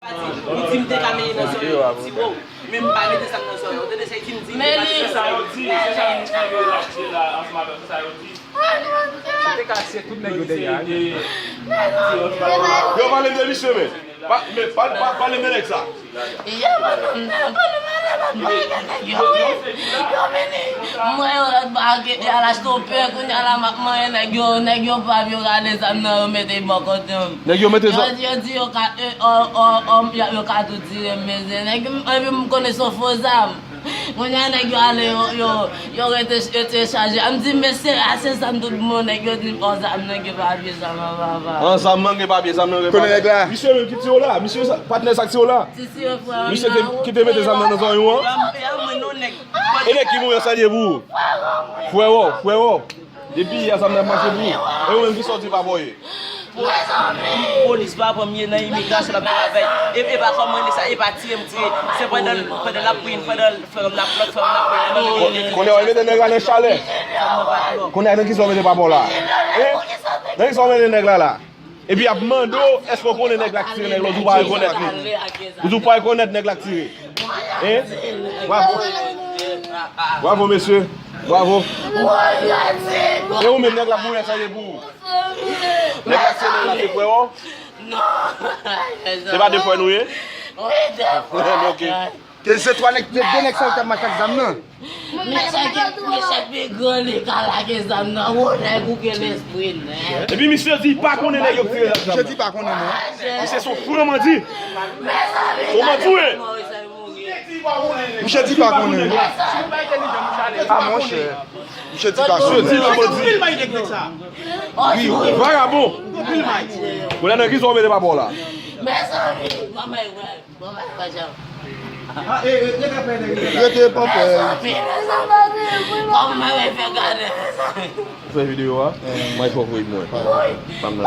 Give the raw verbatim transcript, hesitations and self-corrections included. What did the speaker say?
Ou di m te ka mete nan zòrèy ou, ti wo. Men m pa mete zam nan zòrèy ou. Tande sa, di m di m te ka mete nan zòrèy ou. Se sa yo di, se sa yo di, yo achte la, ansanm avè w, se sa yo di. Yo te ka se tout nèg yo dèyè a. Yo pale m de misye, men. Pa, men, pa, pa, pale m de nèg sa. Yo, pa nan, pa nan, pa nan, pa nan, nèg yo, wi. Yo vini. Mwen, yo, yo al achte yon pè, kounye a la, m ap manyen nèg yo, nèg yo pa vle yo rale zam nan, yo mete bò kote m. Nèg yo mete zam. Yo, yo di yo ka, e, o, o, o, yo, yo ka tou tire m, men se nèg, epi m konnen se yon fo zam. Kounye a nèg yo ale, yo, yo, yo rete, yo te chaje. A m di, "Mesye, a se zam tout bon." Nèg yo di m, "O, zam nan gen papye, zam nan pa pa." An, zam nan gen papye, zam nan gen papye. Konnen nèg la. Misye menm ki tire w la, misye sa, patnè sa k tire w la. Misye ki te mete zam nan nan zòrèy ou an. E nèg ki mouri an, sa l ye pou ou? Frè w, frè w. Depi yè zam nan ap mache pou ou. E ou menm ki sòti pa bò ye. Polis pa pran m ye nan imigrasyon l ap fè avèk. E, e pa kòman li sa, e pa tire m tire. Se pandan, pandan l ap pran, pandan l fè m la plòt, fè m la plòt. Kounye a w al mete nèg la nan chalè. Kounye a nan kisa w mete pa bò la? Hein? Nan kisa w mete nèg la la? Epi y ap mande w, èske w konnen nèg la k tire nèg la? Ou di w pa rekonèt li. Ou di w pa rekonèt nèg la k tire. Hein? Bravo. Bravo, mesye. Bravo. E ou menm, nèg la pou ou, sa ye pou ou? Nèg la se nèg la se frè w? Se pa de frè nou ye? Ok. Ke se twa nèg, de, de nèg sa yo t ap mache ak zam nan. Mesye ki, mesye ki pi gran li ka lage zam nan. Wo nèg ou gen lespri nèg. Epi misye di pa konnen nèg yo k tire zam nan. Misye di pa konnen non. Misye se yon fran mandi. Yon mandi ou ye. Misye di pa konnen. Ah, monchè. Misye di pa konnen. Misye di pa konnen. Wi, vagabon. Kounye a nan kisa w mete pa bò la? Mezanmi, manman e wè. Bon, mwen pa janm. Rete panpè. Mezanmi, mezanmi, kòman mwen fè gade, mezanmi? Ou fè videyo a? Mwen fòk voye mwen. Pa m nan.